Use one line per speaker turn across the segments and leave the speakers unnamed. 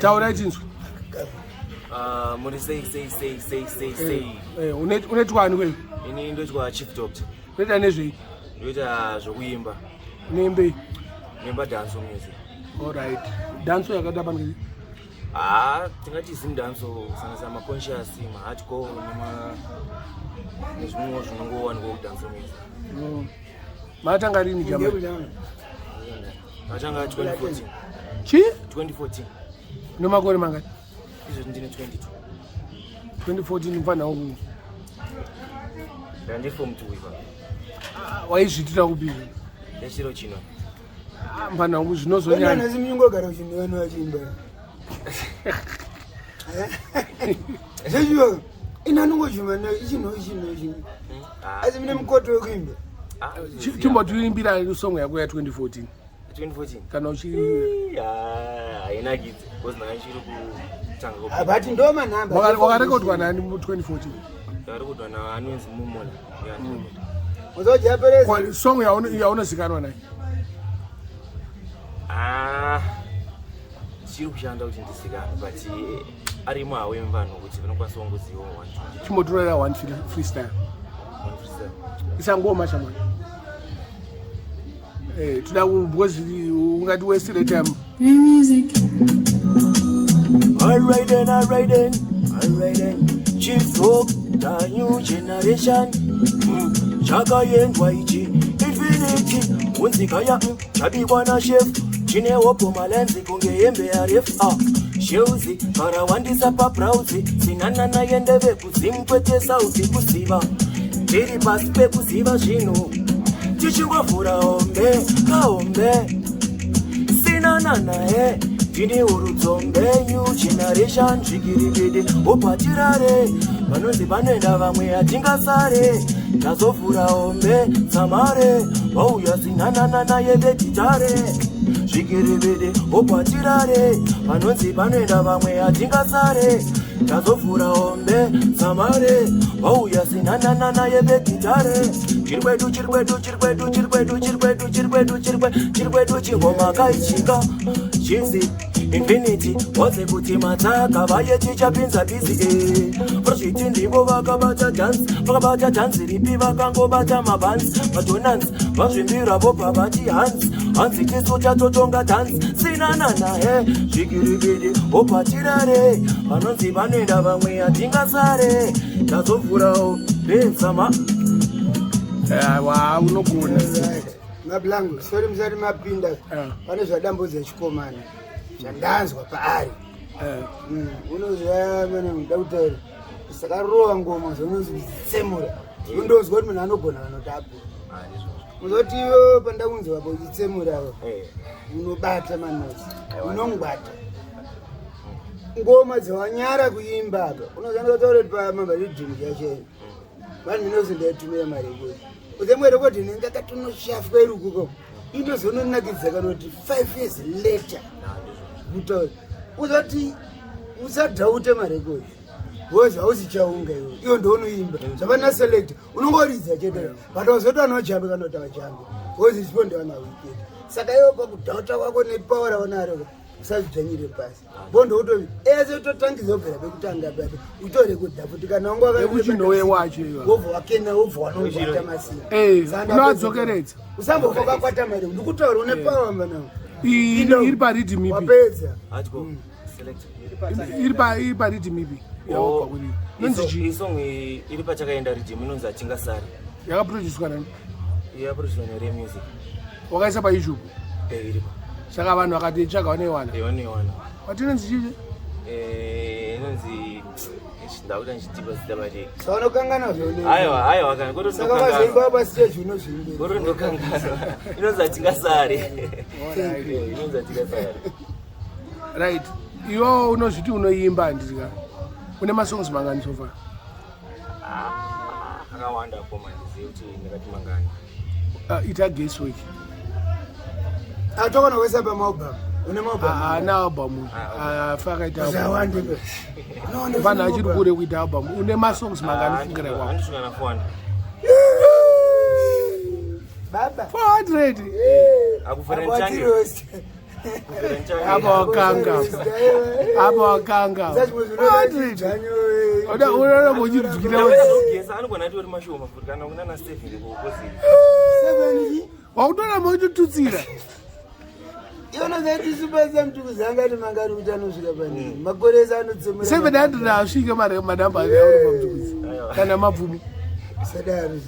Taurai tinzwe.
Ah, muri sei sei sei sei sei sei.
Eh, eh, unoitwa ani kweyo?
Ini ndoitwa Chief Doctor.
Unoita nezvei?
Ndoita zvokuimba.
Unoimbei?
Unoimba dancehall music.
All right. Dancehall yakada pano.
Ah, tingati zim dancehall kusanganisa ma conscious, ma hardcore nema nezvimwewo zvinongowanikwa ku dancehall music.
Matanga rini jama?
Matanga 2014.
Chi?
2014.
Nomakore mangani?
Izvo ndine 22.
2014 mfana wangu.
Ndandi form 2 ipa.
Ah, waizviitira kupi?
Ndachiro chino.
Ah, mfana wangu zvinozonyanya.
Wena zimnyungogara uchindiwana wachimba. Zvechiwa ina anongochuma ichino ichino ichino.
Ah.
Asi mine mukoto wekuimba.
Ah,
Chimbotiimbira song yako ya 2014.
2014.
Kana uchi
Hainakidzi because ndanga ndichiri kutanga
Ah, but ndo manhamba.
Wakarekodwa nani mu 2014?
Ndakarekodwa na anonzi Mumola.
Uzojapereza.
Kwa song yaunozikanwa nayo.
Ah, ndichiri kushanda kuti ndizikanwe but arimo hawo vanhu kuti vanokwanisa kungoziva one two
Chimbotorera one freestyle.
one freestyle.
Isangoma shamwari. Eh, toda because ungati waste time.
Music.
Alright then, alright then, alright then. Chief Rock, the new generation. Chakaendwa ichi, infinity. Unzikaya, chabikwa na chef. Chine hopo malenzi kunge hembe ya ref. Ah, sheuzi, karawandisa pa browse. Sinana naye kuzimu kwete sauti kuziva. Tiri pasi pekuziva zvino. Tichingovhura hombe, kahombe. Sinana naye tine urudzombe new generation zvikiribidi upatirare panonzi panoenda vamwe hatingasare tazovhura hombe samare wauya sinanana naye vegitare zvikiribidi upatirare panonzi panoenda vamwe hatingasare tazovhura hombe samare wauya sinanana naye vegitare chiri kwedu chiri kwedu chiri kwedu chiri kwedu chiri kwedu chiri kwedu chiri kwedu chiri kwedu chingoma kaichika chizi infinity waze kuti mataka vaye tichapinza busy eh vazviti ndivo vakabata dance vakabata dance ripi vakangobata mabhansi madonansi vazvimbira vobva vati hansi hanzi tisu tatotonga dance sinana naye zvikiribidi opatirare vanonzi vanoenda vamwe hatingasare tazovhurawo benzama
Wa unogona.
Mablango, sorry musati mapinda. Pane zvadambudza chikomana. Zvandanzwa paari. Unoziva mene muda kutaura. Sakarova ngoma zvaunonzi tsemura. Undozwa kuti munhu anogona kana kuti agona. Uzoti iwe pandakunzwa apo uchitsemura apo. Unobata manozi. Unongwata. Ngoma dzawanyara kuimba apa. Unoziva ndakataura kuti pamamba ridhimu chacho. Vanhu ndinozi ndaitumira marekodi. Uzemwe rekodi inenge yakatonoshafwa iri kuko. Inozononakidza kana kuti 5 years later. Kutaura. Uzoti usadhaute marekodi. Because hausi chaunga iwe. Iwe ndounoimba. Zvavana select unongoridza chete. But wazoti vanojambe kana kuti havajambe. Because ichipo ndevana wicked. Saka iwe pakudhauta kwako nepower raunaro usazvidzvanyire pasi. Bondo utovi ese utotangidza kubvira pekutanga papo utorekodha futi kana wanga waka-
Ekuchinhowe wacho iwa.
wobva wakena wobva wanongwata masina.
Eh,
Saka
unoadzokeredza.
Usambofa wakakwata mari ndikutaura une power mwana.
Iri pariddim ipi?
Wapedza.
Hardcore select
Iri pariddim ipi? Yawabva kuri. Inonzi chii?
Isong iri pachakaenda riddim inonzi hatingasari.
Yakaproducwa nani?
Yaproducwa neRe Music.
Wakaisa pa YouTube.
Eh, iripo.
Saka vanhu vakati tsvaga vanoiwana.
Eh, vanoiwana.
Wati inonzi chii?
Eh, inonzi ndakuda ndichitipa zita mari.
Saka unokangana zvaune.
Aiwa, aiwa kana kuri
Saka wazoimba pa stage unozviimbira.
Kuri ndokangana. Inonzi hatingasari. Eh, inonzi hatingasari.
Right. Iwe unozviti unoimba handiti ka? Une masongs mangani so far?
Ah, akawanda koma ndizive kuti ndakati mangani.
Ita guesswork.
Atokona kuisa pa album. Une album.
Haana album. Afa akaita album.
Zvawande. No, no.
Vanhu vachiri kure kuita album. Une masongs mangani fungira kwako?
Handisvika na 400.
Baba.
400.
Akuvhura
Apo
nditange.
atiri wese.
Apa wakanga. Apa wakanga. Unoona muchidzwira.
Anogona atori mashoma futi kana kuna na 7 kokozi.
7
Wakutora mochitutsira.
Iona zaiti supasa mtukuzi angati mangari kuti anosvika panini. Makore ese anodzomera.
700 asvike mari manamba auri pamtukuzi. Kana mabvumi.
Sadaro.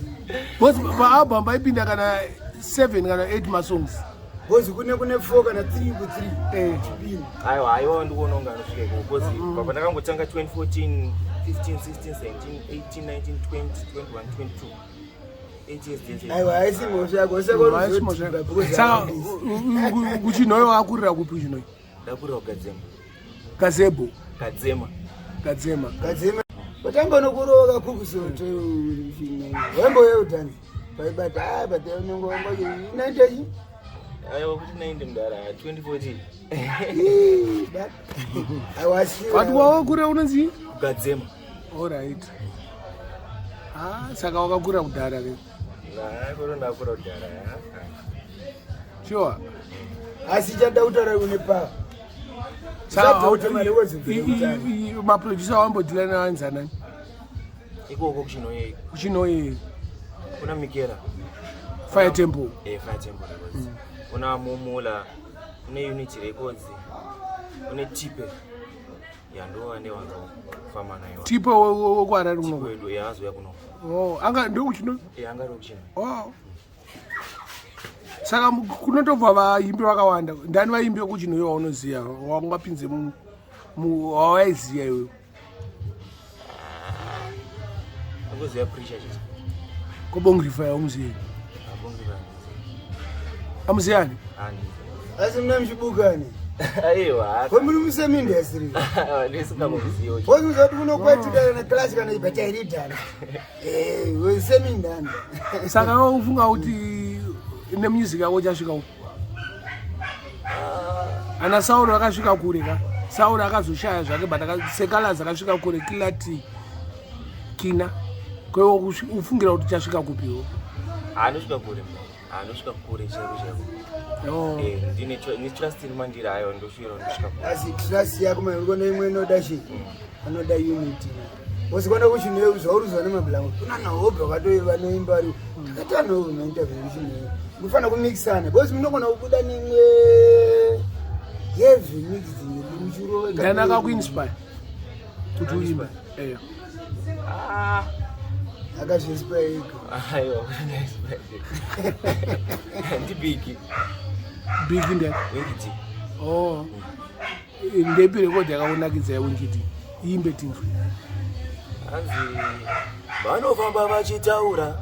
Because paalbum paipinda kana 7 kana 8 masongs.
Because kune kune 4 kana 3 ku 3.
Eh.
Chipini.
Aiwa, aiwa ndikuona kunge anosvika ikoko because papa ndakangotanga 2014, 15, 16, 17, 18, 19, 20, 21, 22. 8 years days.
Aiwa haisi mhosva yako.
Haisi mhosva yako. Saka kuChinhoyi wakakurira kupi kuChinhoyi?
Ndakurira kuGadzema.
Gazebo.
Gadzema.
Gadzema.
Gadzema. Watanga nokurova kakukusoto wembo yeutani. Paibata ah but unongo wangoje inaita chi?
Aiwa kuti 90 mudara 2014.
Aiwa si.
Wati wakakurira unonzi?
Gadzema.
All right. Ah, saka wakakura kudhara ke.
Ndakura ndakura kudhara.
Sure.
Asi chada kutaura une pa.
Saka maproducer wambodhila naanzanani?
Ikoko kuChinhoyi.
KuChinhoyi.
Kuna Mikela.
Fire Temple.
Eh, Fire Temple Records. Kuna Mumula, kune Unity Records, kune Tipe. Yandowa newanza kufamba nayo.
Tipe wekuHarare
Tipe
kuno.
wedu yaazouya kuno.
Oh, anga ndokuChinhoyi.
Eh, anga ari kuChinhoyi.
Oh. Saka kunotobva vaimbi vakawanda. Ndani vaimbi vekuChinhoyi waunoziva wangapinze wawaiziva iwewe?
Angoziva Preacher chete.
Kobongrifa yaumuzivi?
Abongrifa.
Amuziyani?
Ani.
Asi muna muchibukani.
Aiwa.
Ko muri musame industry.
Ndisingamuzivi.
Wozuza kuti kuno kwetu kana class kana ibachairidana. Eh, we same industry.
Saka ufunga kuti nemusic yako uchasvika upi? Ana Sauro akasvika kure ka. Sauro akazoshaya zvake but Sekalas akasvika kure Kilati Kina. Kwewe ufungira kuti uchasvika kupiwo?
Anosvika kure. Anosvika kure chaiko chaiko.
Oh.
Eh, ndine trust iri mandiri ayo ndosvira ndosvika kure.
Asi trust yako mai urikuona imwe inoda chi? Anoda unity. Usikona kuChinhoyi zvauruzwa nemablango. Kuna nahope vakatoi vanoimba vari. Takati anhu mainterview kuChinhoyi. Munofanira kumixana because munogona kubuda nemwe heavy mix muchirova.
Ndani akakuinspire kuti uimbe? Eh.
Ah.
Akazviinspire ega.
Aiwa, ndibigi.
Big ndani?
Winky D.
Oh. Ndepi record yakakunakidza yaWinky D? Iimbe tinzwe.
Hanzi vanofamba vachitaura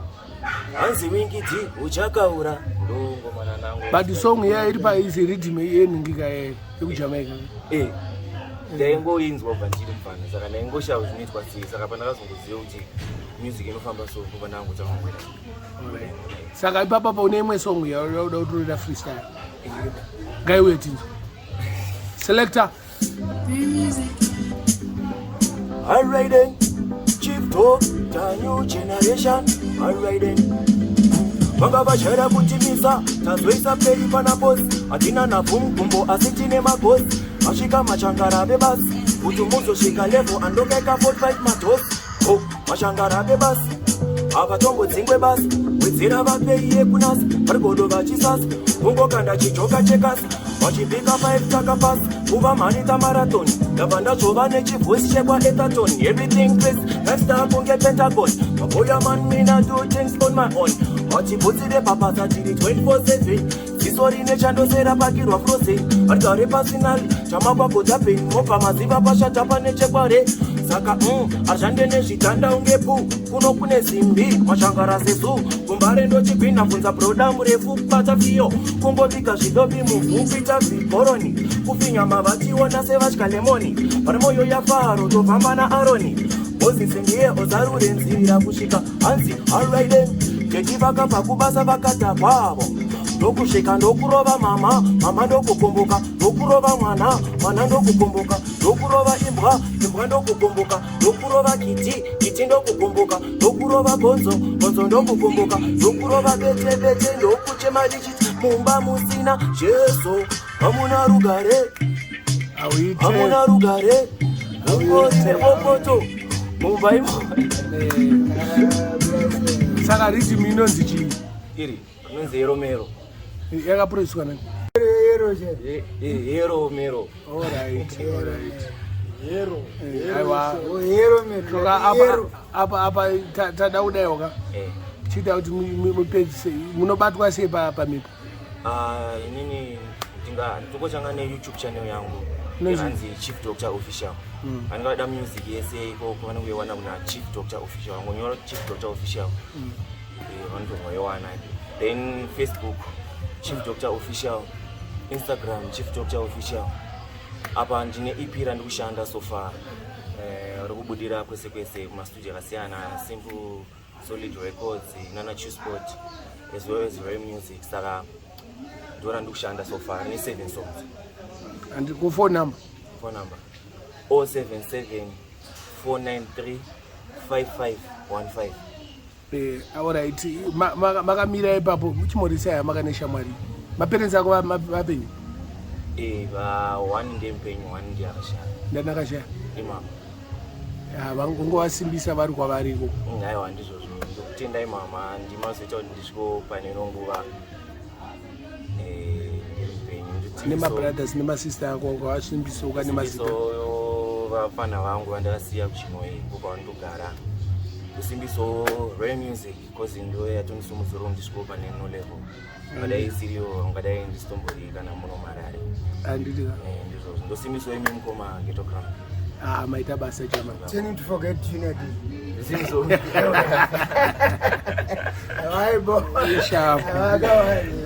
hanzi Winky D uchakaura ndongomana nangu.
But song iya iri pa is rhythm yenhingika yekuJamaica.
Eh, ndaingoinzwa kubva ndiri mufana saka ndaingoshaya zvinoitwa sei saka pandakazongoziva kuti music inofamba so ndobva ndangotanga kuita.
Alright. Saka ipapa pa une imwe song yauda kutorera freestyle. Ngaiuye tinzwe. Selector.
Alright then, Chief Talk, the new generation. Alright then. Vanga vachera kutimisa tazoisa peri pana bosi hatina navhumgumbo asi tine magosi vasvika machangara vebasi kuti muzosvika level andokaika 45 madosi o machangara vebasi havatombodzingwe basi wedzera vapei yekunasi varigodo vachisasa kungokanda chijoka chekasi vachibika 5 takapasi kuva mhanita marathon ndabva ndazvova nechivhosi chekwaetaton everything chris lifestyle kunge pentagon maboya man mina do things on my own vachibutsire papasa tiri 24/7 ziso rine chandosera pakirwa frozen varigare pasinali chamakwagodza mobva maziva pashata pane chekware saka ashande nezvitanda unge pu kuno kune simbi mashangara sesu kumbare ndochigwina bvunza broda murefu kubata fiyo kungovika zvidobi muvhu kuita vhigoroni kufinyama vachiona sevatya lemoni vari moyo yafaro tofamba naaroni Mozisi ndiye ozarure nzira kusvika hanzi alright then teti vakabva kubasa vakadhakwavo. Ndokusvika ndokurova mama, mama ndokukumbuka, ndokurova mwana, mwana ndokukumbuka, ndokurova imbwa, imbwa ndokukumbuka, ndokurova kiti, kiti ndokukumbuka, ndokurova gonzo, gonzo ndokukumbuka, ndokurova bete, bete ndokuchema ndichiti mumba musina Jesu hamuna rugare,
Hauite.
hamuna rugare, mungori nepopoto mumba imo.
Saka riddim inonzi chii?
Iri inonzi Yeromero.
Yakaproducwa nani?
Hero che.
Yeromero.
Alright, alright.
Hero.
Aiwa.
Oh, hero man.
Saka apa apa apa tada kudaiwo ka.
Eh.
Chiita kuti mupedzise. Munobatwa sei pamipo?
Ah, inini ndinga ndingochanga neYouTube channel yangu
Inonzi?
inonzi Chief Doctor Official. Vanenge vada music yese ikoko vanongoiwana kuna Chief Doctor Official, vangonyora Chief Doctor Official. Vanotongoiwana. Then Facebook Chief Doctor Official, Instagram Chief Doctor Official. Apa ndine EP randikushanda so far, rikubudira kwese kwese kumastudio akasiyana, Simple Solid Records nana Chewsport as well as Ray Music. Saka ndo randikushanda so far, rine 7 songs.
And ku phone number?
Phone number 077 493 5515.
Alright, makamira ipapo muchimorisa hama neshamwari. Maparents ako vapenyu?
Va one ndemupenyu, one ndiye akashaya.
Ndanakashaya?
Imama.
Vangovasimbisa vari kwavariko.
Aiwa, ndizvozvo, ndokutendai mama, ndimazoita kuti ndisviko pane ino nguva ndiri mupenyu.
Nemabrothers nemasister ako ngavasimbiseuka nemazita.
Simbiso vafana vangu vandakasiya kuChinhoyi kwavanotogara, kusimbiso Ray Music, 'cause ndo yatondisimudzira kuti ndisviko pane ino level. Ungadai isiriyo, ungadai ndisitombori kana muno Marare.
Handiti?
Ndizvozvo, ndosimbiso imi mukoma Ghetto Crown.
Ah, maita basa, chama.
Turning to forget Trinity.
Simbiso.
Hayi bo.
Sharp.
Akawani.